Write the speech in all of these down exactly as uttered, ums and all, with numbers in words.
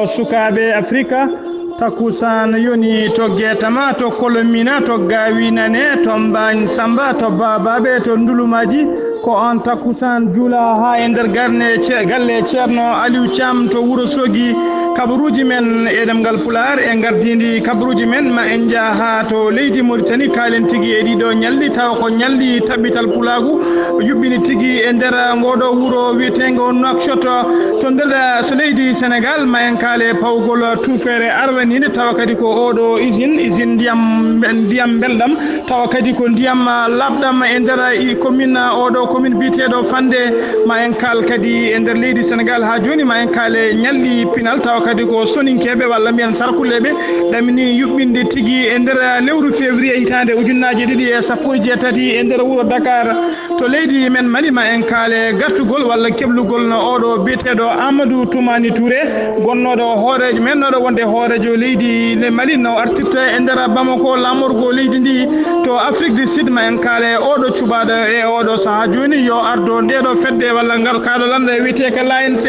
Sukaaɓe Afrika, takkusaan yoni to Geetama, to Kolomina, to Gaawi Nane, to Mbaañ Samba, to Baabaaɓe, to Ndulumaaji. Ko oon takkusaan juulaa haa e nder garne ce-, galle Ceerno Aliou Thiam to Wuro Soogi. Kabaruuji men e ɗemngal Pulaar e ngardiindi kabaruuji men, ma en njah haa to leydi Mauritanie, kaalen tigi e ɗiɗo ñalɗi, tawa ko ñalɗi taɓɓital pulaagu yuɓɓini tigi e nder ngooɗo wuro wiyeteengo Nouakchott. To nder, eh, so leydi Senegal, ma en kaale pawgol tuufeere arwaniinde, tawa kadi ko oɗo usine, usine ndiyam, ndiyam mbelɗam, tawa kadi ko ndiyam, ah, laaɓɗam e nder, ah, i commune, ah, oɗo commune biyeteeɗo Fande. Ma en kaal kadi e nder leydi Senegal haa jooni, ma en kaale ñalɗi pinal, tawa kadi ko Soninkeeɓe walla mbiyen Sarkulleeɓe ɗamini yuɓɓinde tigi e nder, ah, lewru février hitaande ujunnaaje ɗiɗi e sappo e jeetati e nder wuro Dakar. To leydi men Mali, ma en kaale gartugol walla keblugol no oɗo biyeteeɗo Amadou Toumani Touré, gonnooɗo hooreejo men, nooɗo wonde hooreejo leydi ne Mali, no artirta e nder Bamako, laamorgo leydi ndi. To Afrique du Sud, ma en kaale oɗo cuɓaaɗo e oɗo sahaa jooni, yo ardo ndeeɗo fedde walla ngal kaɗo lanɗo e wiyetee ko l'A N C.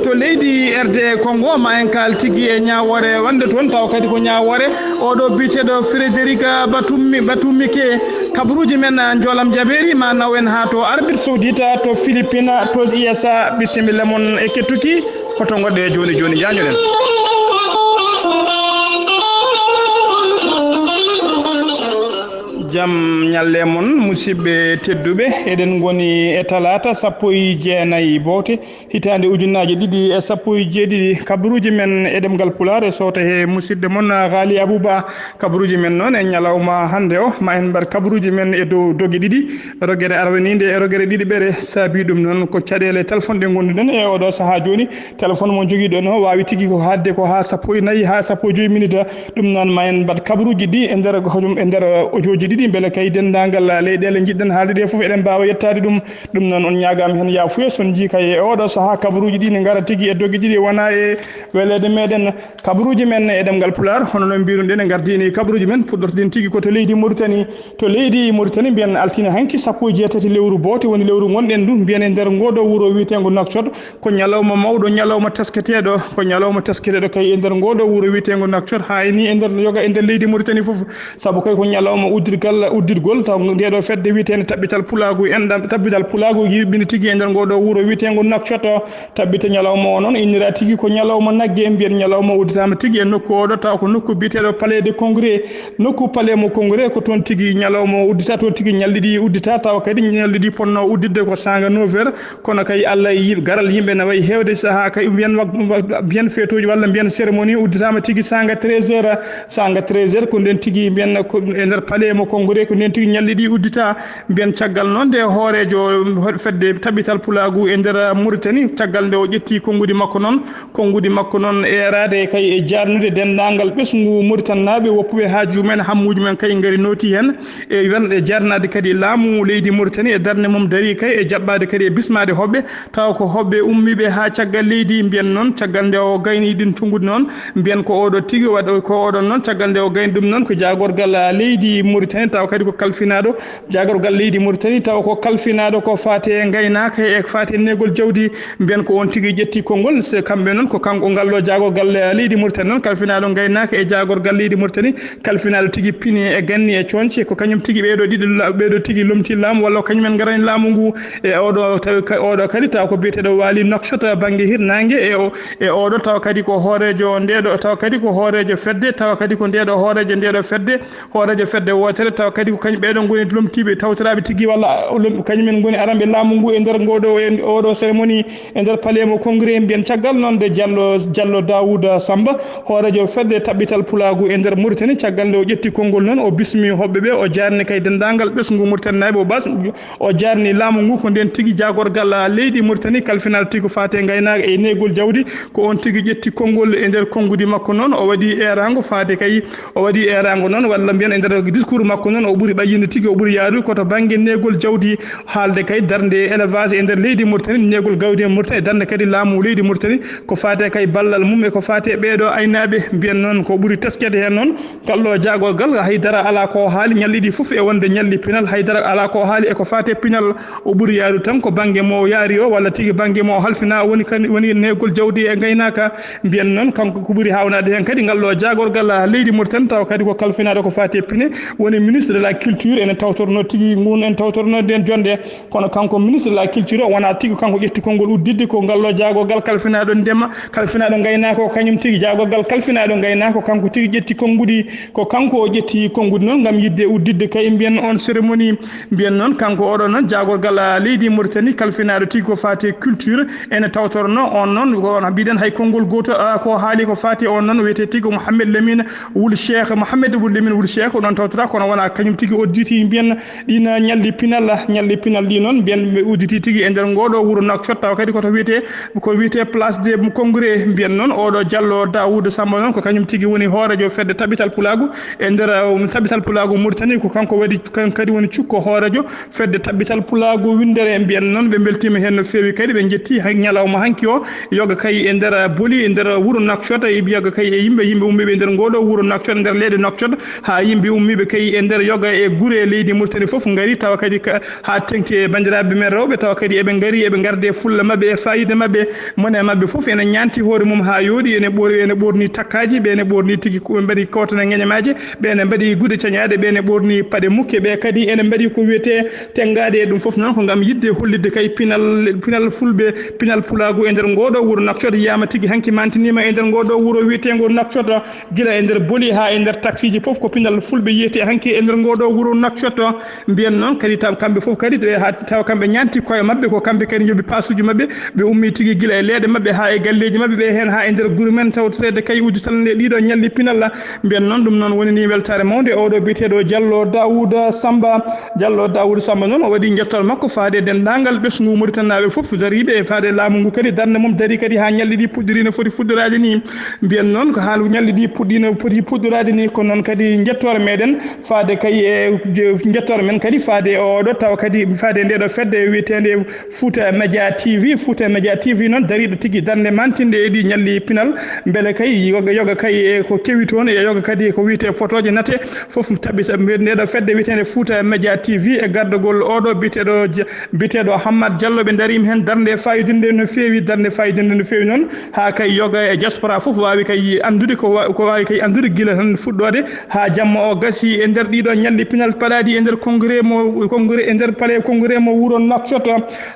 To leydi R D Congo, ma en kaal tigi e ñaawoore wonde toon, taw kadi ko ñaawoore oɗo biyeteeɗo Frédéric Batummi, Batumike. Kabaruuji men, ah, njoolam jabeeri, ma naw en haa to Arabie Saoudite, to Philippines, to U S A. Bisimilla mon e kettuki. Hoto ngoɗɗe jooni jooni, njaañoɗen. Jam ñalle mon, musidɓe tedduɓe. Eɗen ngoni e talaata sappo e jeenayi bowte. Hitaande ujunnaaje ɗiɗi e sappo e jeeɗiɗi, kabaruuji men e ɗemngal Pulaar e sowta he musidɗo mon, Ghali Abouba. Kabaruuji men noon e ñalawma hannde o, ma en mbaɗ kabaruuji men e dow doge ɗiɗi, rogere arwaniinde e rogere ɗiɗiɓere. Saabii ɗum noon ko caɗeele téléphone ɗe ngonduɗen e oɗo sahaa jooni. Téléphone mo jogiɗon o waawi tigi ko haɗde ko haa sappo e nayi haa sappo e joyi minute. Ɗum noon ma en mbaɗ kabaruuji ɗi e nder hojom, e nder ojooji ɗiɗi, mbele kay denndaangal leyɗeele njiɗɗen haalde ɗe fof eɗen mbaawa yettaade ɗum. Ɗum noon, on ñaagaama heen yaafuya, so on njii kay e oɗo sahaa kabaruuji ɗi ne ngara tigi e doge ɗiɗi, wona e weleede meɗen. Kabaruuji men e ɗemngal Pulaar, hono no mbiiruɗen, en ngardiini kabaruuji men, puɗɗortoɗen tigi ko to leydi Mauritanie. To leydi Mauritanie, mbiyen altine hanki, sappo e jeetati lewru bowte, woni lewru ngonɗen ndu, mbiyen e nder ngooɗo wuro wiyeteengo Nouakchott, ko ñalawma mawɗo, ñalawma tesketeeɗo, ko ñalawma tesketeeɗo kay e nder ngooɗo wuro wiyeteengo Nouakchott, haa e ni e nder yoga e nder leydi Mauritanie fof. Sabu kay ko ñalawma uddirgal, uddirgol, taw ndeeɗo fedde wiyeteende Taɓɓital Pulaagu, enɗam, Taɓɓital Pulaagu yuɓɓini tigi e nder ngooɗo wuro wiyeteengo Nouakchott. Taɓɓita ñalawma o noon innira tigi ko ñalawma nagge, mbiyen ñalawma udditaama tigi e nokku oɗo, taw ko nokku biyeteeɗo Palais de Congrès. Nokku Palais mo Congrès, ko toon tigi ñalawma o uddita, toon tigi ñalɗi ɗi uddita, tawa kadi ñalɗi ɗi ponno udditde ko saanga neuf heures. Kono kay, Allah e yim-, garal yimɓe na wayi heewde sahaa kay, mbiyen wak-, mbiyen feetuuji walla mbiyen cérémonie udditaama tigi saanga treize heures. Saanga treize heures ko nden tigi mbiyen ko e nder palais mo Congrès, ko nden tigi ñalɗi ɗi uddita. Mbiyen caggal noon nde hooreejo fedde Taɓɓital Pulaagu e nder Mauritanie, caggal nde o ƴetti konnguɗi makko noon, konnguɗi makko noon eeraade kay e jaarnude denndaangal ɓesngu Mauritanie naaɓe woppuɓe haaju men, hammuuji men kay ngari nooti heen. E wen-, e jarnaade kadi laamu leydi Mauritanie e darnde mum darii kay e jaɓɓaade kadi e bismaade hoɓɓe, tawa ko hoɓɓe ummiiɓe haa caggal leydi. Mbiyen noon, caggal nde o gayni ɗin tunngude noon, mbiyen ko oɗo tigi waɗ-, ko oɗon noon, caggal nde o gayni ɗum noon, ko jaagorgal, ah, leydi Mauritanie, tawa kadi ko kalfinaaɗo jaagorgal leydi Mauritanie, tawa ko kalfinaaɗo ko faati e ngaynaaka e faati e neegol jawdi. Mbiyen ko on tigi ƴetti konngol, se kamɓe noon ko kanko ngal ɗo jaagorgal, eh, leydi Mauritanie noon, kalfinaaɗo ngaynaaka e jaagorgal leydi Mauritanie, kalfinaaɗo tigi pini e ganni e coñce, ko kañum tigi ɓeeɗo ɗiɗo la-, ɓeeɗo tigi lomti laamu, walla ko kañum en ngarani laamu ngu. E oɗo tawi ka-, oɗo kadi tawa ko biyeteeɗo Waali Nouakchott bannge hirnaange, e o, e oɗo tawa kadi ko hooreejo ndeeɗo, tawa kadi ko hooreejo fedde, tawa kadi ko ndeeɗo hooreejo ndeeɗo fedde, hooreejo fedde wootere, tawa kadi ko kañum ɓeeɗo ngoni lomtiiɓe tawtoraaɓe tigi, walla lom-, kañum en ngoni aranɓe laamu ngu e nder ngoɗo, e oɗo cérémonie. E nder palais mo Congrès, mbiyen caggal noon nde Diallo, Diallo Daouda Samba, hooreejo fedde Taɓɓital Pulaagu e nder Mauritanie, caggal nde o ƴetti konngol noon, o bismi hoɓɓe ɓe, o jaarni kay denndaangal ɓesngu Mauritanie naaɓe, o bas-, o jaarni laamu ngu, ko nden tigi jaagorgal leydi Mauritanie, kalfinaaɗo tigi ko faati e ngaynaaka e neegol jawdi, ko on tigi ƴetti konngol e nder konnguɗi makko noon, o waɗi eeraango faati kay, o waɗi eeraango noon, walla mbiyen e nder discours makko noon o ɓuri ɓayyinde tigi, o ɓuri yaarude ko to bannge neegol jawdi, haalde kay darnde élevage e nder leydi Mauritanie, neegol gawdi e Mauritanie, darnde kadi laamu leydi Mauritanie, ko faati kay ballal mum e ko faati ɓeeɗo aynaaɓe. Mbiyen noon ko ɓuri teskeede heen noon, ngal ɗo jaagorgal, hay dara alaa ko haali ñalli ɗi fof e wonde ñalli pinal, hay dara alaa ko haali e ko faati pinal. O ɓuri yaarude tan ko bannge mo yaari o, walla tigi bannge mo halfina, woni kan, woni neegol jawdi e ngaynaaka. Mbiyen noon, kanko ko ɓuri haawnaade heen kadi ngal ɗo jaagorgal leydi Mauritanie, tawa kadi ko kalfinaaɗo ko faati e pine, woni ministre de la culture, ene tawtorno tigi ngun, en tawtorno nden jonde. Kono kanko ministre de la culture o wona tigi kanko ƴetti konngol udditde ko ngal ɗo jaagorgal kalfinaaɗo ndema, kalfinaaɗo ngaynaaka, ko kañum tigi jaagorgal kalfinaaɗo ngaynaaka, ko kanko tigi ƴetti konnguɗi, ko kanko o ƴetti konnguɗi noon ngam yiɗde udditde kay mbiyen on cérémonie. Mbiyen noon, kanko oɗo noon jaagorgal, ah, leydi Mauritanie, kalfinaaɗo tigi ko faati e culture, ene tawtorno on noon, ko on mbiɗen hay konngol gooto, ah, ko haali ko faati on noon, wiyetee tigi ko Mohamed Lamine Wul Cheikh, Mohamed Wul Lamine Wul Cheikh, o ɗon tawtora, kono wona kañum tigi udditi mbiyen ɗin ñalli pinal, ñalli pinal ɗi noon mbiyen ɓe udditi tigi e nder ngoɗo wuro Nouakchott, tawa kadi ko to wiyetee, ko wiyetee place de congrès. Mbiyen noon oɗo Diallo Daoud Samba noon ko kañum tigi woni hooreejo fedde tabital pulaagu e nder, um, tabital pulaagu Mauritanie, ko kanko waɗi, kan kadi woni cukko hooreejo fedde tabital pulaagu winndere. Mbiyen noon ɓe mbeltiima heen no feewi kadi, ɓe njetti hay ñalawma hanki o, yoga kay e nder Boli, e nder wuro Nouakchott, e yoga kay e yimɓe, yimɓe ummiiɓe e nder ngoɗo wuro Nouakchott, nder leyɗe Nouakchott, haa yimɓe ummiiɓe kay e nder yoga e gure leydi Mauritanie fof ngari, tawa kadi ka, haa teŋti e banndiraaɓe men rewɓe, tawa kadi eɓe ngari, eɓe ngarde fulla maɓɓe e faayiida maɓɓe. Mone maɓɓe fof ene ñaanti hoore mum haa yooɗi, ene ɓoori, ene ɓoorni takkaaji, ɓe ene ɓoorni tigi ko ɓe mbaɗi kawtana ŋeñamaaji, ɓe ene mbaɗi gude cañaaɗe, ɓe ene ɓoorni paɗe mukke, ɓe kadi ene mbaɗi ko wiyetee tenngaade. Ɗum fof noon ko ngam yiɗde hollitde kay pinal, pinal fulɓe, pinal pulaagu e nder ngoɗo wuro Nouakchott, yiyama tigi hanki mantiniima e nder ngoɗo wuro wiyeteengo Nouakchott, gila e nder Boli haa e nder taksiiji fof ko pinal fulɓe yiyetee hanki e nder ngoɗo wuro Nouakchott. Mbiyen noon kadi taw kamɓe fof kadi ɓe ha-, taw kamɓe ñaanti koye maɓɓe, ko kamɓe kadi njoɓi paasuuji maɓɓe, ɓe ummi tigi gila e leeɗe maɓɓe haa e galleeji maɓɓe, ɓe heen haa e nder gure men tawtoreede kay uddital nde ɗiɗo ñalli pinal. Mbiyen noon ɗum noon woni ni weltaare mawnde oɗo biyeteeɗo Diallo Daouda Samba. Diallo Daouda Samba noon o waɗi njettoor makko faade e denndaangal ɓesngu Mauritaniaaɓe fof dariiɓe e faade laamu ngu kadi darnde mum darii kadi haa ñalli ɗi puɗɗirii no foti fuɗɗoraade ni. Mbiyen noon ko haa ñalli ɗi puɗɗii no foti puɗɗoraade ni, ko noon kadi njettoor meɗen faade kay e je-, njettoor men kadi faade e oɗo tawa kadi faade e ndeɗo fedde wiyeteende Fouta Media T V. Fouta Media T V noon dariiɗo tigi darnde mantinde e ɗi ñalli pinal, mbele kay yoga, yoga kay e ko kewi toon, e yoga kadi ko wiyetee fotooje nate, fof tabita ndeɗo fedde wiyeteende Fouta Media T V e gardagol oɗo biyeteeɗo Je-, biyeteeɗo Hammad Diallo. Ɓe dariima heen darnde fayidinde no feewi, darnde fayidinde no feewi noon, haa kay yoga e diaspora fof waawi kay anndude ko wa-, ko waawi kay anndude gila tan fuɗɗoode haa jamma o gasi e nder ɗiɗo ñalli pinal paɗaaɗi e nder congrès mo, congrès, e nder palais congrès mo wuro Nouakchott.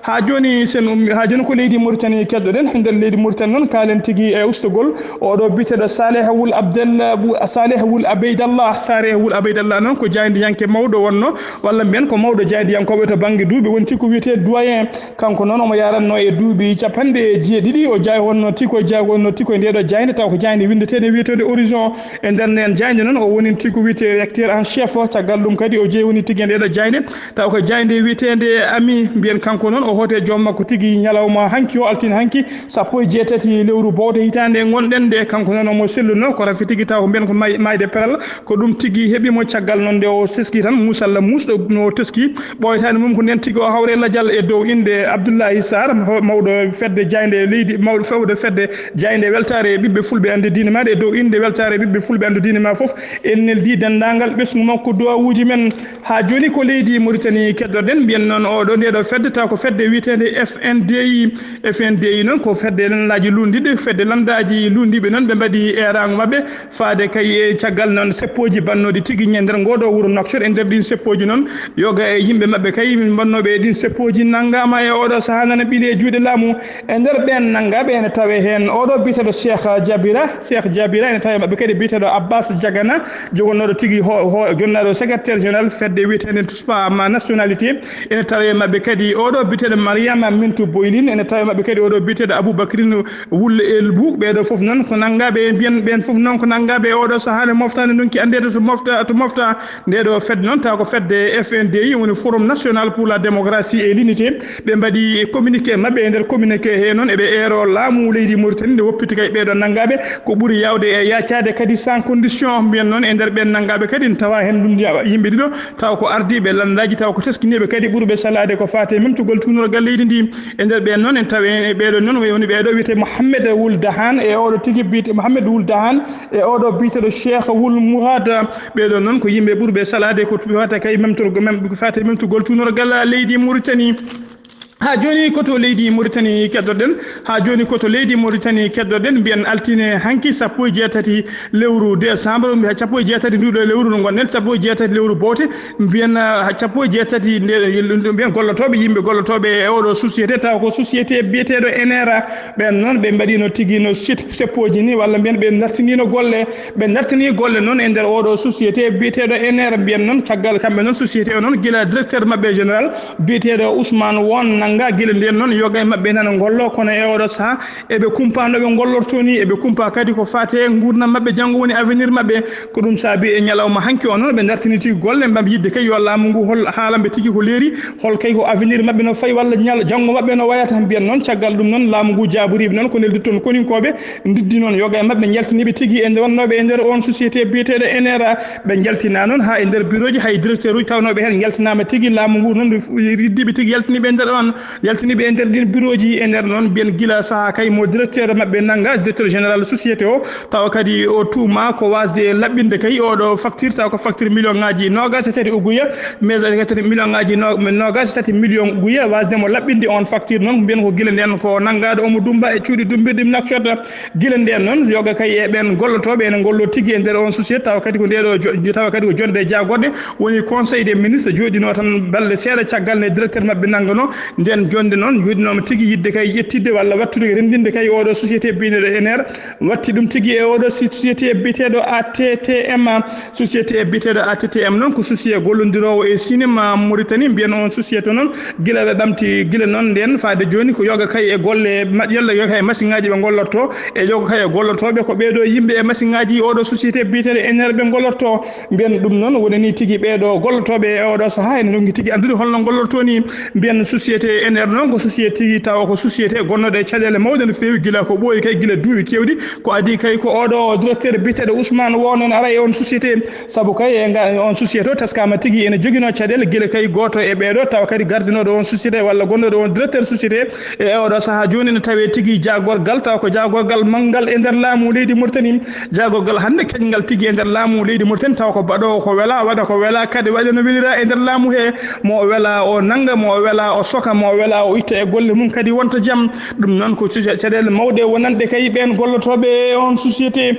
Haa jooni sen ummi, haa jooni ko leydi Mauritanie keddoɗen. E nder leydi Mauritanie noon kaalen tigi e ustugol oɗo biyeteeɗo Saleh Wul Abdel-, Saleh Wul Abeydallah. Saleh Wul Abeydallah noon ko jaayndiyanke mawɗo wonno, walla mbiyen ko mawɗo jaayndiyankooɓe to bannge duuɓi, woni tigi ko wiyetee doyen. Kanko noon omo yaranno e duuɓi capanɗe jeeɗiɗi. O jaay wonno tigi, o jaay wonno tigi e ndeɗo jaaynde, taw ko jaaynde winndeteende wiyeteende Horizon. E nder nden jaaynde noon o woni tigi ko wiyetee recteur en chef. Caggal ɗum kadi o jeeyi woni tigi e ndeɗo jaaynde, taw ko jaaynde wiyeteende Ami. Mbiyen kanko noon o hooti joom makko tigi ñalawma hanki o, altine hanki, sappo e jeetati lewru bowte hitaande ngonɗen nde. Kanko noon omo selluno ko rafi tigi, taw ko mbiyen ko may-, mayde peral. Ko ɗum tigi heɓi mo. Caggal noon nde o teski tan, muusalla muusɗo no o teski, ɓooytaani mum ko nden tigi o hawre lajal e dow innde Abdullahi Sarr, ho-, mawɗo fedde jaaynde leydi, mawɗo fewde fedde jaaynde weltaare ɓiɓɓe fulɓe annde diine maaɗa, e dow innde weltaare ɓiɓɓe fulɓe annde diine ma fof. En neldi denndaangal ɓesngu makko duwawuuji men. Haa jooni ko leydi Mauritanie keddoɗen, mbiyen noon oɗo, ndeɗo fedde taw ko fedde wiyeteende F N D I. F N D I noon ko fedde landaaji luulndiiɗi, fedde landaaji luulndiiɓe noon ɓe mbaɗi eeraango maɓɓe. Faade kay e caggal noon seppooji bannooɗi tigi e nder ngooɗoo wuro Nouakchott. E nder ɗiin seppooji noon, yoga e yimɓe maɓɓe kay bannooɓe e ɗiin seppooji nanngaama e ooɗoo sahaa nana ɓili e juuɗe laamu. E nder ɓeen nanngaaɓe ene tawee heen ooɗoo biyeteeɗo Cheikh Jabira, Cheikh Jabira, ene tawee maɓɓe kadi biyeteeɗo Abbas Diagana, jogannooɗo tigi ho-, ho-, jonnaaɗo secrétaire général fedde wiyeteende Tuspa ma nationalité. Ene tawee maɓɓe kadi ooɗoo biyeteeɗo Mariama Mintu Boylin, ene tawee maɓɓe kadi ooɗoo biyeteeɗo Aboubacrine Wul Elbu. Ɓeeɗo fof noon ko nanngaaɓe e mbiyen, ɓeen fof noon ko nanngaaɓe e ooɗoo sahaa nde moftaani ndonki anndeede to mofta, to mofta. Ndeeɗoo fedde noon tawa ko fedde F N D I, woni Forum National pour la Démocratie et l'Unité. Ɓe mbaɗi communiqué maɓɓe, e nder communiqué he noon eɓe eero laamu leydi Mauritanie nde woppiti kay ɓeeɗoo nanngaaɓe ko ɓuri yaawde e yaacaade kadi sans condition. Mbiyen noon e nder ɓeen nanngaaɓe kadi ne tawa heen Yimɓe ɗiɗo taw ko ardiiɓe lanndaaji, taw ko teskiniiɓe kadi ɓurɓe salaade ko faati e memtugol tuunorgal leydi ndi. E nder ɓeen noon, en tawi e ɓeeɗo noon, woni ɓeeɗo wiyetee Mohamed Wul Dahan e oɗo tigi biyete Mohamed Wul Dahan e oɗo biyeteeɗo Cheikh Wul Mourad. Ɓeeɗo noon ko yimɓe ɓurɓe salaade ko faati kay memtorgo-, mem-, ko faati e memtugol tuunorgal leydi Mauritanie. Haa jooni ko to leydi Mauritanie keddorɗen, haa jooni ko to leydi Mauritanie keddorɗen, mbiyen altine hanki sappo e jeetati lewru décembre, mbiya sappo e jeetati nduɗo lewru ndu ngonɗen, sappo e jeetati lewru bowte, mbiyen, ah, sappo e jeetati nde, mbiyen gollotooɓe, yimɓe gollotooɓe e oɗo société, taw ko société biyeteeɗo Enera, ɓeen noon ɓe mbaɗino tigi no site, seppoji ni, walla mbiyen ɓe dartinino golle, ɓe dartini golle noon e nder oɗo société biyeteeɗo Enera, mbiyen noon caggal kamɓe noon société o noon gila directeur maɓɓe général biyeteeɗo Ousmane Won Nanga, gila ndeen noon yoga e maɓɓe nana ngollo, kono e oɗo saha eɓe kumpa no ɓe ngollorto ni, eɓe kumpa kadi ko faati e nguurndam maɓɓe, janngo woni avenir maɓɓe. Ko ɗum saabi e ñalawma hanki o noon ɓe dartiniti golle, mbam yiɗde kay yo laamu ngu hol haalamɓe tigi ko leeri, hol kay ko avenir maɓɓe no fayi walla ñal-, janngo maɓɓe no wayata. Mbiyen noon caggal ɗum noon laamu ngu jaaboriiɓe noon ko neldirton koninkooɓe, ndiddi noon yoga e maɓɓe njaltiniiɓe tigi e nde wonnooɓe e nder oon société biyeteeɗo Enera. Ɓe njaltinaa noon haa e nder bureau ji, hay directeur uji tawnooɓe heen njaltinaama tigi, laamu ngu noon riddiiɓe tigi yaltiniiɓe e nder oon, yaltiniiɓe e nder ɗiin bureau ji. E nder noon mbiyen gila sahaa kay mo directeur maɓɓe nannga, directeur général société o, tawa kadi o tuuma ko waasde laɓɓinde kay oɗo facture, tawa ko facture million ŋaaji noogaas e tati uguya, mais kadi million ŋaaji no-, noogaas e tati million uguya, waasde mo laɓɓinde oon facture noon, mbiyen ko gila ndeen ko nanngaaɗo omo dummba e cuuɗi dummbirɗi Nouakchott. Gila ndeen noon, yoga kay e ɓeen gollotooɓe ene ngolloo tigi e nder oon société, tawa kadi ko ndee ɗoo jo-, tawa kadi ko jonnde jaagorɗe, woni conseil des ministres jooɗinoo tan balɗe seeɗa caggal nde directeur maɓɓe nannganoo. Ndeen jonnde noon jooɗinooma tigi yiɗde kay ƴettidde walla waɗtude renndinde kay oɗo société biyeteeɗo Enera, watti ɗum tigi e oɗo si-, société biyeteeɗo A T T M. Société biyeteeɗo A T T M noon ko société gollondiroowo e cinéma Mauritanie, mbiyen oon société noon, gila ɓe ɓamti, gila noon ndeen faade jooni ko yoga kay e golle ma-, yalla yoga kay e machine ŋaaji ɓe ngollorto, e yoga kay e gollotooɓe ko ɓeeɗo yimɓe e machine ŋaaji oɗo société biyeteeɗo Enera ɓe ngollorto. Mbiyen ɗum noon woni ni tigi ɓeeɗo gollotooɓe e oɗo sahaa ene ndonki tigi anndude holno ngollorto ni. Mbiyen société Enera noon ko société tigi tawa ko société gonnooɗo e caɗeele mawɗe no feewi, gila ko ɓooyi kay gila duuɓi keewɗi. Ko adii kay ko oɗo directeur biyeteeɗo Ousmane Won en ara e on société, sabu kay e nga-, on société o teskama tigi ene joginoo caɗeele gila kay gooto e ɓeeɗo tawa kadi gardinooɗo on société walla gonnooɗo on directeur société e oɗo sahaa jooni ne tawee tigi jaagorgal, tawa ko jaagorgal manngal e nder laamu leydi Mauritanie. Jaagorgal hannde keƴngal tigi e nder laamu leydi Mauritanie, tawa ko baɗoowo ko welaa, waɗa ko welaa, kadi waɗa no welira e nder laamu he. Mo o welaa o nannga, mo o welaa o soka, mo o welaa o itta e golle mum, kadi wonta jam. Ɗum noon ko caɗeele mawɗe wonande kay ɓeen gollotooɓe e on société.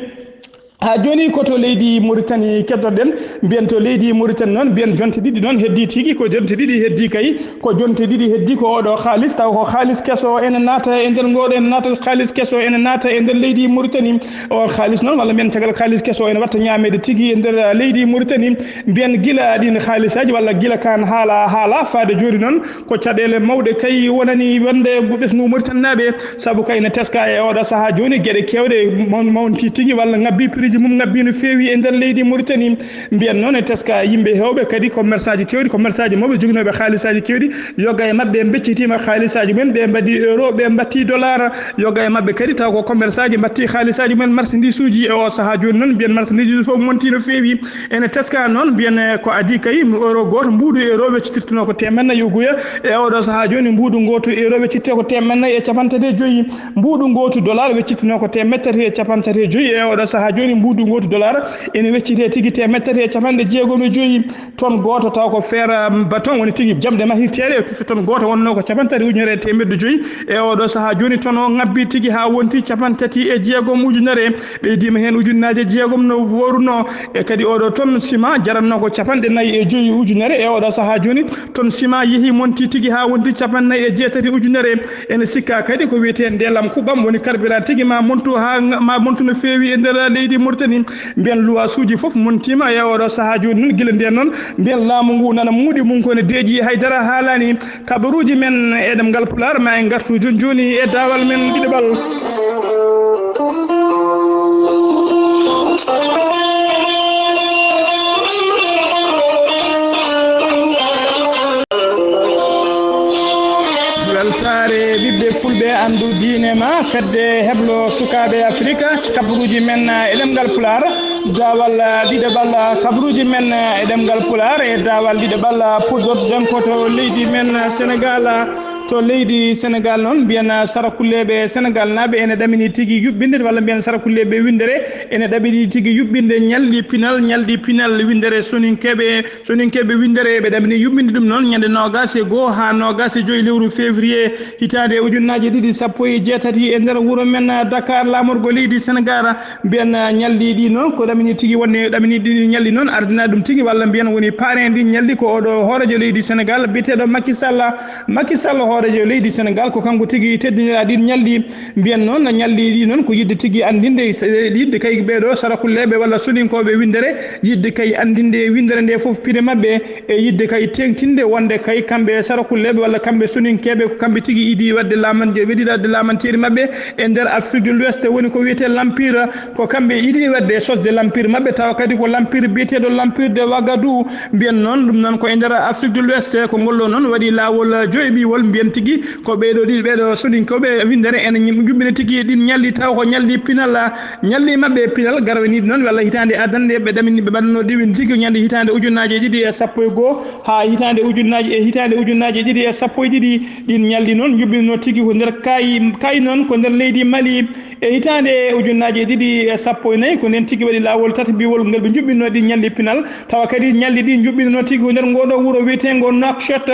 Haa jooni ko to leydi Mauritanie keddorɗen, mbiyen to leydi Mauritanie noon, mbiyen jonte ɗiɗi noon heddii tigi, ko jonte ɗiɗi heddii kay, ko jonte ɗiɗi heddii ko oɗo kaalis, taw ko kaalis keso ene naata e nder ngooɗo, ene naata kaalis keso ene naata e nder leydi Mauritanie. O kaalis noon, walla mbiyen caggal kaalis keso ene watta ñaameede tigi e nder leydi Mauritanie, mbiyen gila ɗiin kaalisaaji walla gila kaan haala, haala faade jooni noon, ko caɗeele mawɗe kay wonani wonde ɓesngu Mauritanie naaɓe, sabu kay ne teska e oɗo sahaa jooni geɗe keewɗe mawn-, mawnti tigi walla ngabbi prix ji mum ngabbi no feewi e nder leydi Mauritanie. Mbiyen noon e teska yimɓe heewɓe kadi commerçant ji keewɗi, commerçant ji mawɓe joginooɓe kaalisaaji keewɗi, yoga e maɓɓe mbeccitiima kaalisaaji mumen, ɓe mbaɗi euro, ɓe mbatti dollar, yoga e maɓɓe kadi taw ko commerçant ji mbatti kaalisaaji mumen, marchandise uji e o sahaa jooni noon mbiyen marchandise uji fof monti no feewi. Ene teska noon, mbiyen, eh, ko adii kay, euro gooto, mbuuɗu euro weccitirtunoo ko teemeɗɗe nayi uguya. E oɗo sahaa jooni, mbuuɗu ngootu euro weccittee ko teemeɗɗe nayi e capanɗe tati e joyi. Mbuuɗu ngootu dollar weccitinoo ko teemeɗɗe tati e capanɗe tati e joyi. E oɗo sahaa jooni, mbuuɗu ngootu dollar ene weccitee tigi teemeɗɗe tati e capanɗe jeegom e joyi. Ton gooto taw ko fer, um, baton woni tigi jamɗe mahirteeɗe, e tuffe ton gooto wonnoo ko capanɗe tati ujunere e teemeɗɗe joyi. E oɗo sahaa jooni, ton o ŋabbi tigi haa wonti capanɗe tati e jeegom ujunere. Ɓeydiima heen ujunnaaje jeegom no woorunoo. E kadi oɗo ton sima jarannoo ko capanɗe nayi e joyi ujunere. E oɗo sahaa jooni ton sima yehi monti tigi haa wonti capanɗe nayi e jeetati ujunere. Ene sikka kadi ko wiyetee ndeelam kuɓɓam woni carburant tigi ma montu haa nga-, ma montu no feewi e nder leydi Mauritanie. Mbiyen luwaasuuji fof montiima e oɗo sahaa jooni noon. Gila ndeen noon mbiyen laamu ngu nana muuɗi mum ko ne deeƴi, hay dara haalaani. Kabaruuji men e ɗemngal Pulaar, ma en ngartu jooni jooni e daawal men ɗiɗaɓal. Weltaare ɓiɓɓe fulɓe, anndu diine ma, fedde heblo sukaaɓe Afrika, kabaruuji men e ɗemngal Pulaar. Daawal ɗiɗaɓal kabaruuji men e ɗemngal Pulaar, e daawal ɗiɗaɓal puɗɗortoɗen ko to leydi men Senegaal. To leydi Senegaal noon, mbiyen sarakulleeɓe Senegaalnaaɓe ene ɗaminii tigi yuɓɓinde, walla mbiyen sarakulleeɓe winndere ene ɗaminii tigi yuɓɓinde ñalɗi pinal, ñalɗi pinal winndere Soninkeeɓe. Soninkeeɓe winndere ɓe ɗaminii yuɓɓinde ɗum noon ñande noogaas e goo haa noogaas e joy lewru février hitaande ujunnaaje ɗiɗi sappo e jeetati e nder wuro men Dakar, laamorgo leydi Senegaal. Mbiyen ñalɗi ɗi noon ko ɗaminii tigi wonde ɗaminii ɗi ñalɗi noon ardinaa ɗum tigi, walla mbiyen woni parrain ɗi ñalɗi ko oɗo hooreejo leydi Senegaal biyeteeɗo Macky Sall. Macky Sall hooreejo leydi Senegaal ko kanko tigi teddinira ɗin ñalɗi. Mbiyen noon ñalɗi ɗi noon ko yiɗde tigi anndinde, yiɗde kay ɓeeɗo sarakulleeɓe walla soninkooɓe winndere, yiɗde kay anndinde winndere nde fof pine maɓɓe, e yiɗde kay teeŋtinde wonde kay kamɓe sarakulleeɓe walla kamɓe soninkeeɓe ko kamɓe tigi idii waɗde laaman-, weɗiɗaade laamanteeri maɓɓe e nder Afrique de l'Ouest, woni ko wiyetee l'Empire, ko kamɓe idii waɗde sosde l'Empire maɓɓe, tawa kadi ko l'Empire biyeteeɗo l'Empire de Ouagadougou, mbiyen noon ɗum noon ko e nder Afrique de l'Ouest. Ko ngol ɗoo noon waɗi laawol joyɓiwol, mbiyen tigi ko ɓeeɗo ɗiɗi ɓeeɗo soninkooɓe winndere ene yuɓɓina tigi ɗin ñalɗi, tawa ko ñalɗi pinal, ñalɗi maɓɓe pinal garwaniiɗi noon walla hitaande adanɗe ɓe ɗamini ɓe mbaɗanoo ɗiɗi tigi ñande hitaande ujunnaaje ɗiɗi e sappo e goo haa hitaande ujunnaaje, e hitaande ujunnaaje ɗiɗi e sappo e ɗiɗi. Ɗin ñalɗi noon yuɓɓinoo tigi ko nder kaayi, kaayi noon ko nder leydi Mali. E hitaande ujunnaaje ɗiɗi e sappo e nayi, ko ndeen tigi waɗi laawol tataɓiwol ngol ɓe njuɓɓinoo ɗin ñalɗi pinal, tawa kadi ñalɗi ɗi njuɓɓinoo tigi ko nder ngoo ɗoo wuro wiyeteengo Nouakchott.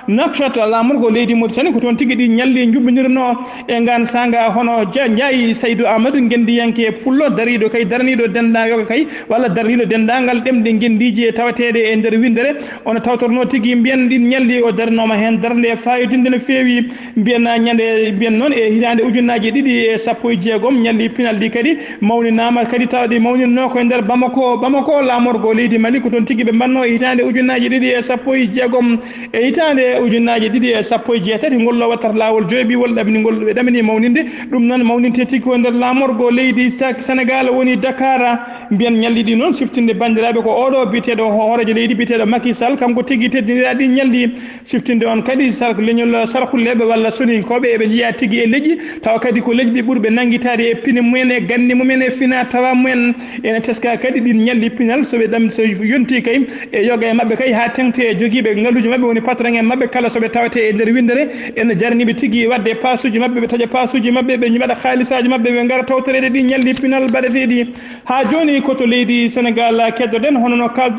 Nouakchott, laamorgo leydi Mauritanie, ko toon tigi ɗi ñalɗi njuɓɓinirnoo. E ngaan saanga, hono Ja-, Njaay Saydu Aamadu, ngenndiyanke pullo, dariiɗo kay, daraniiɗo denndaa-, yoga kay, walla daraniiɗo denndaangal ɗemɗe ngenndiije tawateeɗe e nder winndere, ono tawtornoo tigi, mbiyen ɗin ñalɗi o darinooma heen darnde faayidinnde no feewi. Mbiyen ñande, mbiyen noon e hitaande ujunnaaje ɗiɗi e sappo e jeegom, ñalɗi pinal ɗi kadi mawninaama kadi, tawa ɗi mawninoo ko e nder Bamako. Bamako, laamorgo leydi Mali, ko toon tigi ɓe mbannoo e hitaande ujunnaaje ɗiɗi e sappo e jeegom. E hitaande ujunnaaje ɗiɗi e sappo e jeetati, ngol ɗoo wattata laawol joyɓiwol ɗaminingol, ɓe ɗamini mawninde. Ɗum noon mawnintee tigi ko e nder laamorgo leydi Sa-, Senegaal, woni Dakar. Mbiyen ñalɗi ɗi noon, siftinde banndiraaɓe, ko oɗo biyeteeɗo ho-, hooreejo leydi biyeteeɗo Macky Sall, kanko tigi teddinira ɗin ñalɗi. Siftinde on kadi sar-, leñol sarkulleeɓe walla soninkooɓe, eɓe njeyaa tigi e leƴƴi, tawa kadi ko leƴƴi ɓurɓe nanngitaade e pine mumen, e gannde mumen, e fina tawa mumen. Ene teska kadi ɗin ñalɗi pinal, so ɓe ɗam, so yonti kay e yoga e maɓɓe kay, haa teŋti e jogiiɓe ngaluuji maɓɓe, woni patron en maɓɓe kala, so ɓe tawetee e nder winndere, ene jarani ɓe tigi waɗde paasuuji maɓɓe, ɓe taƴa paasuuji maɓɓe, ɓe mbaɗa haalisaaji maɓɓe, ɓe ngara tawtoreede ɗin ñalɗi pinal mbaɗeteeɗi. Haa jooni ko to leydi Senegaal keddoɗen, hono no kal-,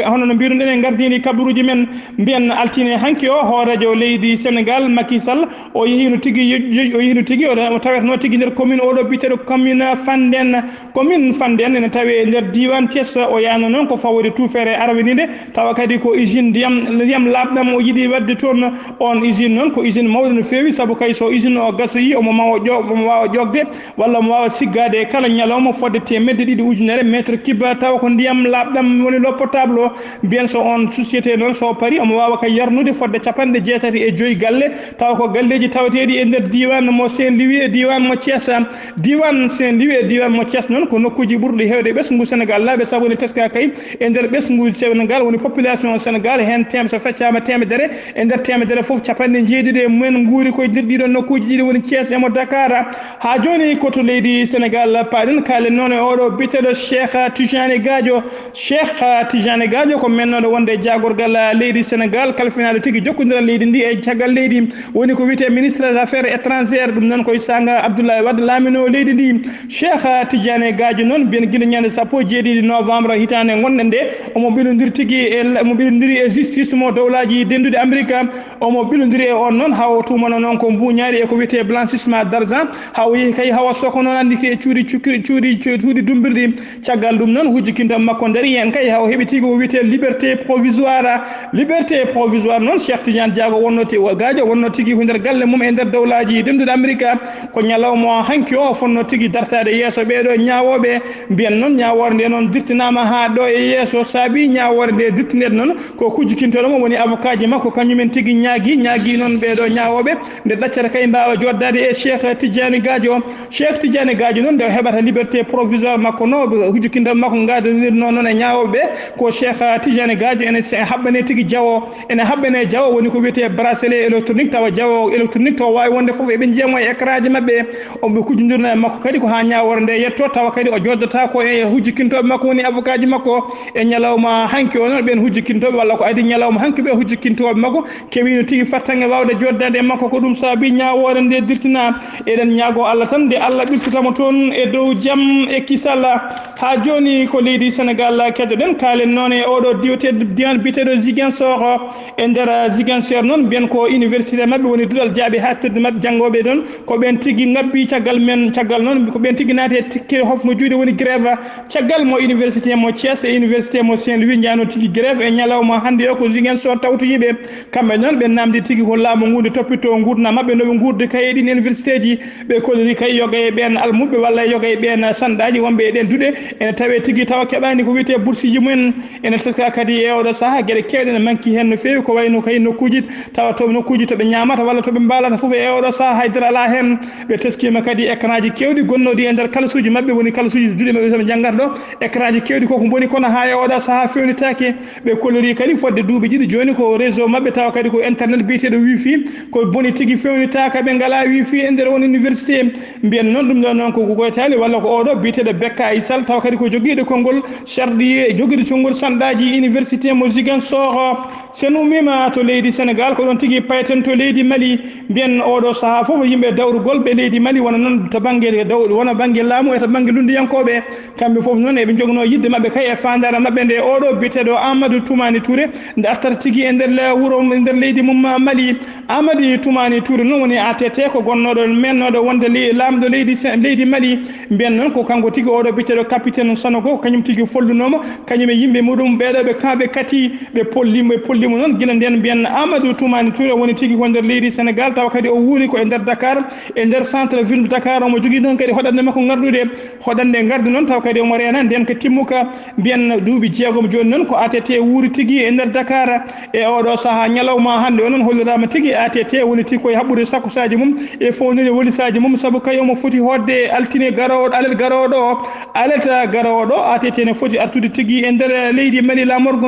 hono no mbiruɗen e gardini kabaruuji men, mbiyen altine hanki o, hooreejo leydi Senegaal, Macky Sall, o yehiino tigi, yo-, yo-, o yehiino tigi, o, o tawetnoo tigi nder commune oɗo biyeteeɗo commune Fandène. Commune Fandène ene tawee e nder diiwaan Thiès, o yahnoo noon ko fawde tuufeere arwiniinde, tawa kadi ko usine ndiyam, ndiyam laaɓɗam o yiɗi waɗde toon. Oon usine noon ko usine mawɗo no feewi, sabu kay so usine o gasoyi, omo mawa ƴo-, omo waawa ƴoogde, walla omo waawa siggaade kala ñalawma fodde teemedde ɗiɗi ujunere mètre cube, tawa ko ndiyam laaɓɗam woni l'eau potable o. Mbiyen so oon société noon so parii, omo waawa kay yarnude fodde capanɗe jeetati e joy galle, tawa ko galleeji tawateeɗi e nder diiwaan mo Saint-Louis e diiwaan mo Thiès. Diiwaan Saint-Louis e diiwaan mo Thiès noon ko nokkuuji ɓurɗi heewde ɓesngu Senegaal laaɓe, sabu ene teska kay e nder ɓesngu Senegaal woni population Senegaal heen tem-, so feccaama teemedere, e nder teemedere fof, capanɗe njeeɗiɗi e mumen nguuri koye nder ɗiɗo nokkuuji ɗiɗi woni Thiès e mo Dakar. Haa jooni ko to leydi Senegaal paaɗen, kaalen noon e oɗo biyeteeɗo Cheikh Tidiane Gadio. Cheikh Tidiane Gadio ko mennooɗo wonde jaagorgal leydi Senegaal, kalfinaaɗo tigi jokkondiral leydi ndi e caggal leydi, woni ko wiyetee ministre des affaires étrangères, ɗum noon koye saanga Abdoulaye Wade laaminoo leydi ndi. Cheikh Tidiane Gadio noon, mbiyen gila ñande sappo e jeeɗiɗi novembre hitaande ngonɗen nde, omo ɓilondiri tigi e, omo ɓilondiri e justice mo dowlaaji dennduɗi Amérique. Omo ɓilondiri e on noon, haa o tuumanoo noon ko mbuuñaari e ko wiyetee blanchissement d'argent, haa o yehi kay haa o sokonoo anndi e cuuɗi cukki-, cuuɗi, cu-, cuuɗi dummbirɗi. Caggal ɗum noon, hujjikinte makko darii heen kay, haa o heɓi tigi ko wiyetee liberté provisoire. Liberté provisoire noon, Cheikh Tidiane Diago wonnoo ti-, Gadio wonnoo tigi ko nder galle mum e nder dowlaaji dennduɗi Amérique. Ko ñalawma o hanki o, o fotnoo tigi dartaade yeeso ɓeeɗo ñaawooɓe. Mbiyen noon, ñaawoore nde noon dirtinaama haa ɗo e yeeso. Saabii ñaawoore nde dirtineede noon, ko hujjikintooɗo mo woni avocat ji makko, kañumen tigi ñaagii, ñaagii noon Ɓeeɗo ñaawooɓe nde ɗaccata kay mbaawa jooɗdaade e Cheikh Tidiane Gadio. Cheikh Tidiane Gadio noon nde o heɓata liberté provisoire makko no hujjukindal makko ngadanirno noon e ñaawooɓe ko Cheikh Tidiane Gadio ene haɓɓane tigi jawo ene haɓɓane jawo woni ko wiyetee bracelet électronique tawa jawo électronique tawa waawi wonde fof eɓe njiyamo e écranji maɓɓe. Omɓe kujjindirno e makko kadi ko haa ñaawoore nde yetto tawa kadi o jooddata ko e hujjukintooɓe makko woni avocat ji makko. E ñalawma hanki o noon ɓeen hujjukintooɓe walla ko adi ñalawma hanki ɓe hujjukintooɓe makko kewiino tigi fartaŋŋe waawde jooɗdaade e makko ko ɗum saabi ñaawoore nde dirtina. Eɗen ñaago Allah tan nde Allah ɓiltutamo toon e dow jam e kisal. Haa jooni ko leydi Senegal keddoɗen kaalen noon e oɗo diwte diwan biyeteɗo Ziguinchor. E nder Ziguinchor noon mbiyen ko université maɓɓe woni duɗal jaaɓi haaɗtirde maɓɓe janngooɓe ɗon ko ɓeen tigi ngabbi caggal men caggal noon ko ɓeen tigi naati e tikke hofngo juuɗe woni grève. Caggal mo université mo Thiès e université mo Saint Louis njaano tigi grève e ñalawma hannde o ko Ziguinchor tawtoyiɓe. Kamɓe noon ɓe naamndi tigi ko laamu ngu nde toppitoo nguurndam maɓɓe no ɓe nguurdi kay e ɗiin universitéji. Ɓe kolliri kay yoga e ɓeen almuɓɓe walla yoga e ɓeen sanɗaaji wonɓe e ɗeen duɗe ene tawee tigi tawa keɓaani ko wiyetee bursiiji mumen. Ene teska kadi e oɗo sahaa geɗe keewɗe ene manki heen no feewi ko wayno kay nokkuuji tawa to nokkuuji to ɓe ñaamata walla to ɓe mbaalata fof e oɗo sahaa haydara alaa heen. Ɓe teskiima kadi écranji keewɗi gonnooɗi e nder kalasuuji maɓɓe woni kalasuuji duɗe maɓɓe to ɓe njanngata ɗo. Écranji keewɗi koko mboni kono haa e oɗo sahaa fewnitaake. Ɓe kolliri kadi fodde duuɓi ɗiɗi jooni ko réseau maɓɓe tawa kadi ko internet biyeteeɗo wifi ko boni tigi fewnitaaka ɓe ngalaa wifi e nder on université. Mbiyen noon ɗum ɗo noon ko goytaali walla ko oɗo biyeteeɗo Bekka Aysal tawa kadi ko jogiiɗo konngol chardier jogiiɗo conngol sanɗaaji université mo Ziguinchor. So en ummiima to leydi Senegal ko ɗoon tigi payten to leydi Mali. Mbiyen oɗo sahaa fof yimɓe dawrugol ɓe leydi Mali wona noon to bannge daw wona bannge laamu e to bannge lunndiyankooɓe. Kamɓe fof noon eɓe njognoo yiɗde maɓɓe kay e faandaare maɓɓe nde oɗo biyeteeɗo Amadou Toumani Touré nde artata tigi e nder le- wuro e nder leydi mum Mali. Amadi Toumani Touré noon woni A T T ko gonnooɗo mennooɗo wonde le- laamɗo leydi Se- leydi Mali. Mbiyen noon ko kanko tigi oɗo biyeteeɗo capitaine Sanogo ko kañum tigi follunooma kañum e yimɓe muɗum ɓeeɗo ɓe kamɓe kati ɓe pollimo ɓe pollimo noon gila ndeen mbiyen Amadou Toumani Touré woni tigi ko nder leydi Senegal tawa kadi o wuuri ko e nder Dakar e nder centre ville Dakar omo jogii noon kadi hoɗande makko ngardude. Hoɗande ngardi noon taw kadi omo reena ndeen ko timmuka mbiyen duuɓi jeegom jooni noon ko A T T wuuri tigi e nder Dakar. E oɗo sahaa ñalawma hannde o noon holliraama tigi A T T woni tigi koye haɓɓude sakkusaaji mum e fownude wolisaaji mum sabu kay omo foti hoɗde altine garooɗo alet garooɗo o. Alet garooɗo A T T ne foti artude tigi e nder leydi Mali laamorgo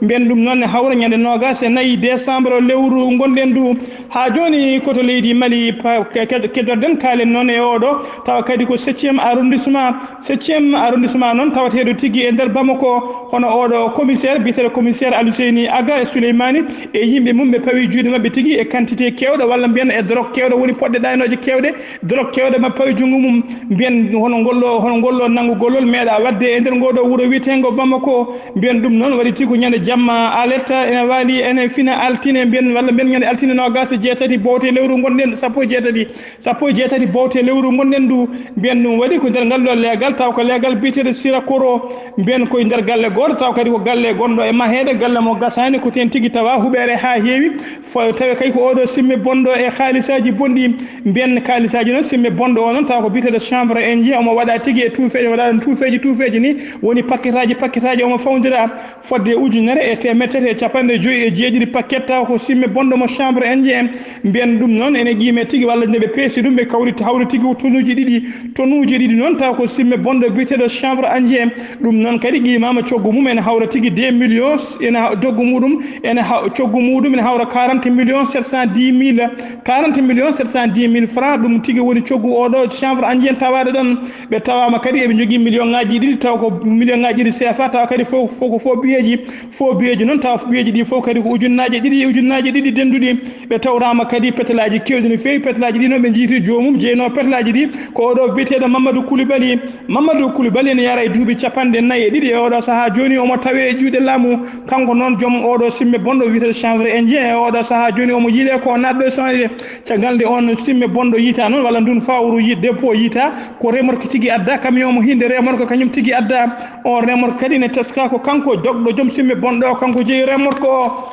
mbiyen ɗum noon ne hawra ñande noogaas e nayi décembre lewru ngonɗen ndu. Haa jooni ko to leydi Mali keddorɗen kaalen noon e oɗo tawa kadi ko septième arrondissement. Septième arrondissement noon tawateeɗo tigi e nder Bamako hono oɗo commissaire biyeteeɗo commissaire Aluseyni Aga e Souleymani e yimɓe mum ɓe pawi juuɗe maɓɓe tigi e quantité keewɗo walla mbiyen e drogue keewɗo woni poɗɗe ɗaynooje keewɗe drogue keewɗo ma pawi junngo mum. Mbiyen hono ngollo hono ngollo nanngugolol meeɗa waɗde e nder ngoɗo wuro wiyeteengo Bamako. Mbiyen ɗum noon waɗi tigi ko ñande jamma alerte ene waali ene fina altine mbiyen walla mbiyen ñande altine noogaas e jeetati bowte lewru ngonɗen sappo e jeetati sappo e jeetati bowte lewru ngonɗen ndu. Mbiyen ɗum waɗi ko nder ngal ɗo leegal taw ko leegal biyeteeɗo Sira Koro. Mbiyen koye nder galle gooto taw kadi ko galle gonɗo e maheede galle mo gasaani ko teen tigi tawa huɓeere haa heewi. Fo tawi kay ko oɗo simme bonɗo e haalisaaji bonɗi. Mbiyen haalisaaji noon simme bonɗo o noon taw ko biyeteeɗo chambre indien omo waɗa tigi e tuufeeje waɗa ɗum tuufeeji tuufeeji ni woni pakketaaji pakketaaji omo fawndira. Fodde ujunere e teemedde tati e capanɗe joyi e jeeɗiɗi pakket tawa ko simme bonɗo mo chambre indien. Mbiyen ɗum noon ene qiime tigi walla nde ɓe peesi ɗum ɓe kawri hawri tigi ko tonuuji ɗiɗi tonuuji ɗiɗi noon tawa ko simme bonɗo biyeteeɗo chambre indien. Ɗum noon kadi qiimaama coggu mum ene hawra tigi deux millions ene doggu muɗum ene coggu muɗum ene hawra quarante millions sept cent dix mille quarante millions sept cent dix mille francs ɗum tigi woni coggu oɗo chambre indien tawaaɗo ɗon. Ɓe tawaama kadi eɓe njogii million ngaji ɗiɗi taw ko million ngaji ɗiɗi C F A tawa kadi fof fof ko fof biyeeji. Fof biyeeji noon tawa biyeeji ɗi fof kadi ko ujunnaaje ɗiɗi ujunnaaje ɗiɗi dennduɗi. Ɓe tawraama kadi petelaaji keewɗi no feewi petelaaji ɗi noon ɓe njiiti joomum jeynoo petelaaji ɗi ko oɗo biyeteeɗo Mamadou Koulibaly. Mamadou Koulibaly ene yara e duuɓi capanɗe nayi e ɗiɗi e oɗo sahaa jooni omo tawee e juuɗe laamu. Kanko noon joom oɗo simme bonɗo wiyetee chambre indien e oɗo sahaa jooni omo yiilee ko o naatɗo e soñde. Caggal nde oon simme bonɗo yiita noon walla ndun fawru dépôt yiita ko remorque tigi adda camion mo hinde remorque kañum tigi adda. On remorque kadi ne teska ko kanko jogɗo joom simme bonɗo o kanko jeeyi remorque o.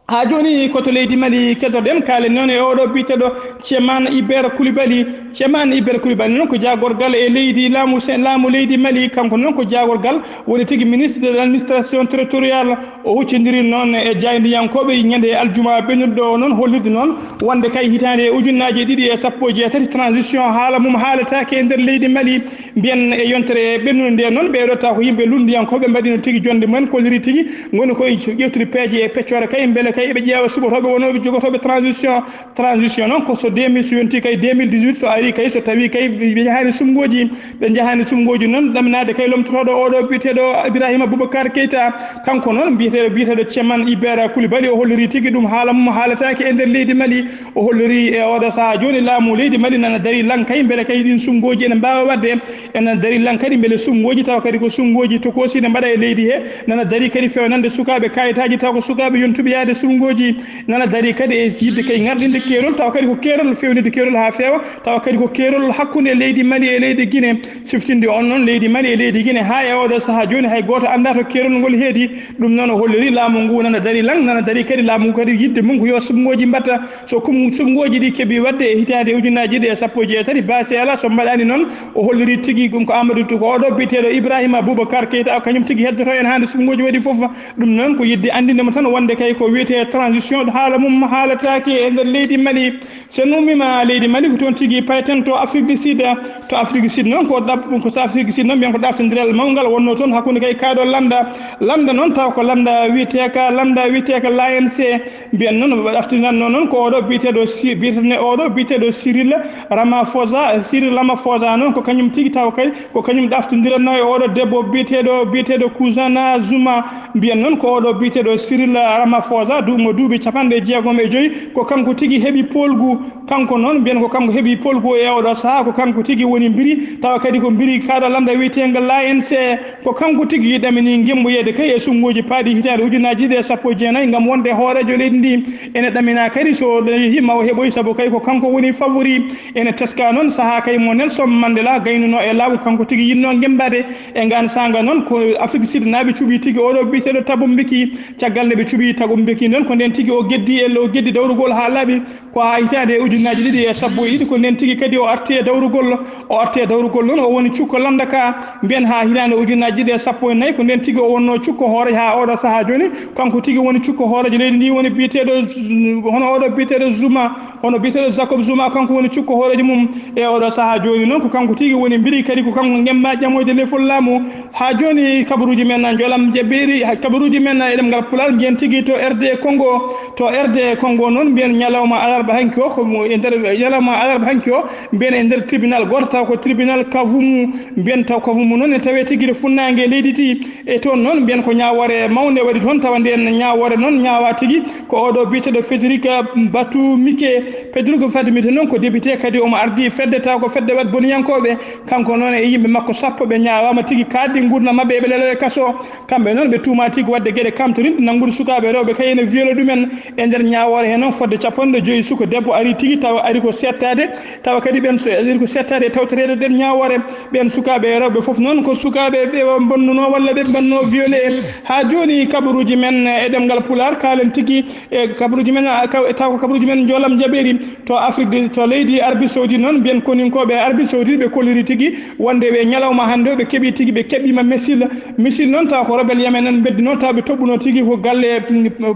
Haa jooni ko to leydi Mali keddoɗen kaalen noon e oɗo biyeteeɗo Ceman Ibera Koulibaly. Ceman Iber Coulibaly noon ko jaagorgal e leydi laamu se-, laamu leydi Mali, kanko noon ko jaagorgal woni tigi ministre de l'administration territoriale. O huccondiri noon e jaayndiyankooɓe ñande aljuma ɓennuɗo ɗo noon, hollirde noon wonde kay hitaande ujunnaaji ɗiɗi e sappo e jeetati transition haala mum haalataake e nder leydi Mali. Mbiyen e yontere ɓennude nde noon, ɓeeɗo taw ko yimɓe lunndiyankooɓe mbaɗino tigi jonde mumen, kolliri tigi ngoni koye ƴeftude peeje e peccoore kay, mbele kay ɓe ƴeewa suɓotooɓe wonooɓe jogotooɓe transition. Transition noon ko so deux mille so yonti kay deux mille dix-huit so ari kay, so tawi kay ɓe njahaani suɓngooji, ɓe njahaani suɓngooji noon ɗaminaade kay lomtotooɗo oɗo biyeteeɗo Ibrahima Boubacar Keita. Kanko noon mbiyeteeɗo, biyeteeɗo Ceman Ibera Coulibaly, o holliri tigi ɗum haala mum haalataake e nder leydi Mali. O holliri e oɗo sahaa jooni laamu leydi Mali nana darii laŋ kay mbele kay ɗin suɓngooji ene mbaawa waɗde, ene darii laŋ kadi mbele suɓngooji tawa kadi ko suɓngooji tokoosi ne mbaɗa e leydi he, nana darii kadi feewnande sukaaɓe kaayitaaji tawa ko sukaaɓe yontuɓe yahde suɓngooji, nana darii kadi e yiɗde kay ŋarɗinde keerol tawa kadi ko keerol, feewnitde keerol haa feewa tawa kadi ko keerol hakkunde leydi Mali e leydi Guinée, siftinde on noon leydi Mali e leydi Guinée haa e oɗo sahaa jooni hay gooto anndaa to keerol ngol heedi. Ɗum noon o holliri laamu ngu nana darii laŋ, nana darii kadi laamu ngu kadi yiɗde mum ko yo suɓngooji mbaɗta. So kum-, suɓngooji ɗi keɓii waɗde e hitaande ujunnaaji ɗiɗi e sappo e jeetati, baasi alaa so mbaɗaani noon. O holliri tigi ɗum ko Amadou Tu-, ko oɗo biyeteeɗo Ibrahima Boubacar Keita, kañum tigi heddoto en haa nde suɓngooji waɗi fof. Ɗum noon ko yiɗde anndinde mo tan wonde kay ko wiyetee transition, haala mum haalataake e nder leydi Mali. So en ummiima leydi Mali, ko toon tigi payten to Afrique du Sud. To Afrique du Sud noon ko ɗab-, ko so Afrique du Sud noon mbiyen ko ɗaftondiral mawngal wonnoo toon hakkunde kay kaaɗo lannda. Lannda noon taw ko lannda wiyeteeka, lannda wiyeteeka l'A N C. Mbiyen noon, ɗaftinannoo noon ko oɗo biyeteeɗo Si-, biyeteeɗo oɗo biyeteeɗo Cyril Ramaphosa. Cyril Ramaphosa noon ko kañum tigi taw kay, ko kañum ɗaftondiranno e oɗo debbo biyeteeɗo, biyeteeɗo Kuzana Zuma. Mbiyen noon ko oɗo biyeteeɗo Cyril Ramaphosa, du-, mo duuɓi capanɗe jeegom e joy, ko kanko tigi heɓi poolgu. Kanko noon mbiyen ko kanko heɓi poolgu e oɗo sahaa, ko kanko tigi woni mbiri, tawa kadi ko mbiri kaaɗo lannda wiyeteengo l'A N C. Ko kanko tigi ɗamini ngemmboyeede kay e suɓngooji paaɗi hitaande ujunnaaji ɗiɗi e sappo e jeenayi ngam wonde hooreejo leydi ndi. Ene ɗaminaa kadi so yehii ma o heɓoy, sabu kay ko kanko woni favori. Ene teskaa noon sahaa kay mo Nelson Mandela gaynunoo e laamu, kanko tigi yiɗnoo ngemmbaade. E ngaan saanga noon ko Afrique Sud naaɓe cuɓii tigi oɗo biyeteeɗo Thabo Mbeki. Caggal nde ɓe cuɓii Thabo Mbeki noon ko ndeen tigi o geddi, e o geddi dawrugol haa laaɓi. Ko haa hitaande ujunnaaji ɗiɗi e sappo e ɗiɗi, ko ndeen tigi kadi o arti e dawrugol. O arti e dawrugol noon, o woni cukko lannda ka, mbiyen haa hitaande ujunnaaji ɗiɗi e sappo e nayi, ko ndeen tigi o wonnoo cukko hooreejo haa oɗo sahaa jooni. Kanko tigi woni cukko hooreejo leydi ndi, woni biyeteeɗo Z-, hono oɗo biyeteeɗo Zuma, hono biyeteeɗo Jacob Zuma, kanko woni cukko hooreejo mum e oɗo sahaa jooni noon. Ko kanko tigi woni mbiri kadi, ko kanko ngemmba ƴamoyde lefol laamu. Haa jooni kabaruuji men njolam jaɓɓeeri, ha kabaruuji men e ɗemngal Pulaar, mbiyen tigi to R D Congo. To R D Congo noon, mbiyen ñalawma alarba hanki o, ko mo e nder ñalawma alarba hanki o, mbiyen e nder tribunal gooto, taw ko tribunal Kavumu, mbiyen taw Kavumu noon ne tawee tigi to funnaange leydi ti. E toon noon, mbiyen ko ñaawoore mawnde waɗi toon, tawa ndeen ñaawoore noon ñaawaa tigi ko oɗo biyeteeɗo Federica Batumike. Federica Batumike noon ko député, kadi omo ardii fedde, taw ko fedde waɗ boniyankooɓe. Kanko noon e yimɓe makko sappo ɓe ñaawaama tigi kaaɗdi nguurndam maɓɓe, eɓe leloo e kaso. Kamɓe noon ɓe tuumaa tigi waɗde geɗe kamtorinɗe, nanngude sukaaɓe rewɓe kay ene viole ɗumen. E nder ñaawoore hee noon, fodde capanɗe joyi suka debbo ari tigi, tawa ari ko seettaade, tawa kadi ɓeen so ari ko seettaade e tawtoreede nden ñaawoore. Ɓeen sukaaɓe e rewɓe fof noon ko sukaaɓe ɓe mbonnunoo walla ɓe mbannoo viole. Haa jooni kabaruuji men e ɗemngal Pulaar kaalen tigi e kabaruuji men, a, ka-, taw ko kabaruuji men njoolam jaɓeeri. To Afrique du, to leydi Arabie Saoudite noon, mbiyen koninkooɓe Arabie Saoudite, ɓe kolliri tigi wonde ɓe ñalawma hannde o, ɓe keɓi tigi, ɓe keɓɓiima missile. Missile noon, taw ko rebelle Yemen en mbeddunoo, taw ɓe toɓɓunoo tigi ko galle,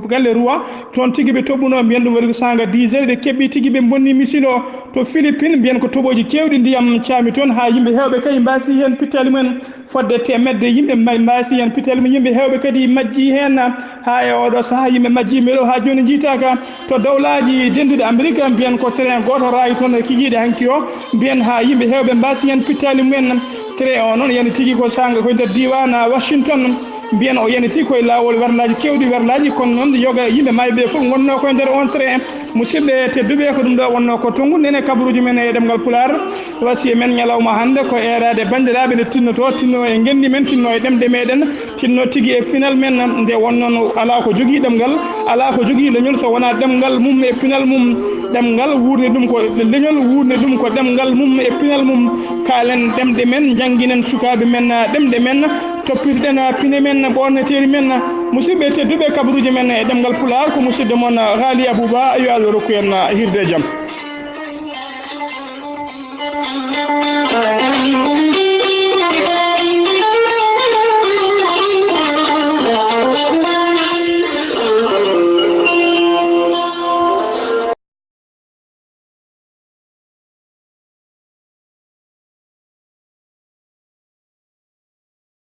galle Roi. Toon tigi ɓe toɓɓunoo, mbiyen ɗum waɗi ko saanga dix heures, ɓe keɓɓi tigi, ɓe mbonni missile o. To Philippines, mbiyen ko toɓooji keewɗi ndiyam caami toon, haa yimɓe heewɓe kay mbaasi heen pittaali mumen. Fodde teemedde yimɓe ma-, mbaasi heen pitel, yimɓe heewɓe kadi majjii heen. Haa e ooɗoo sahaa, yimɓe majjii mbeɗo haa jooni njiytaaka. To dowlaaji dennduɗi Amerik, mbiyen ko train gooto raayi toon e kikiiɗe hanki o, mbiyen haa yimɓe heewɓe mbaasi heen pittaali mumen. Train o noon yani tigi ko saanga ko e nder diiwaan Washington. Mbiyen o yani tigi ko e laawol werlaaji keewɗi, werlaaji, kono noon yoga yimɓe maayɓe ɓe fof ngonnoo ko e nder oon train. Musidɓe tedduɓe, ko ɗum ɗo wonnoo ko tonngude enen kabaruuji men e ɗemngal Pulaar. Wasiya men ñalawma hannde ko eeraade banndiraaɓe nde tinnotoo, tinnoo e ngenndi men, tinnoo e ɗemɗe meɗen, tinnoo tigi e pinal men. Nde wonnoo alaa ko jogii ɗemngal, alaa ko jogii leñol so wonaa ɗemngal mum e pinal mum. Ɗemngal wuurni ɗum ko leñol, wuurni ɗum ko ɗemngal mum e pinal mum. Kaalen ɗemɗe men, njannginen sukaaɓe men ɗemɗe men, toppitoɗen pine men, ɓoorneteeri men. Musidɓe tedduɓe, kabaruuji men e ɗemngal Pulaar ko musidɗo mon Haali Abuba, yo Allah rokku en hirde e jam.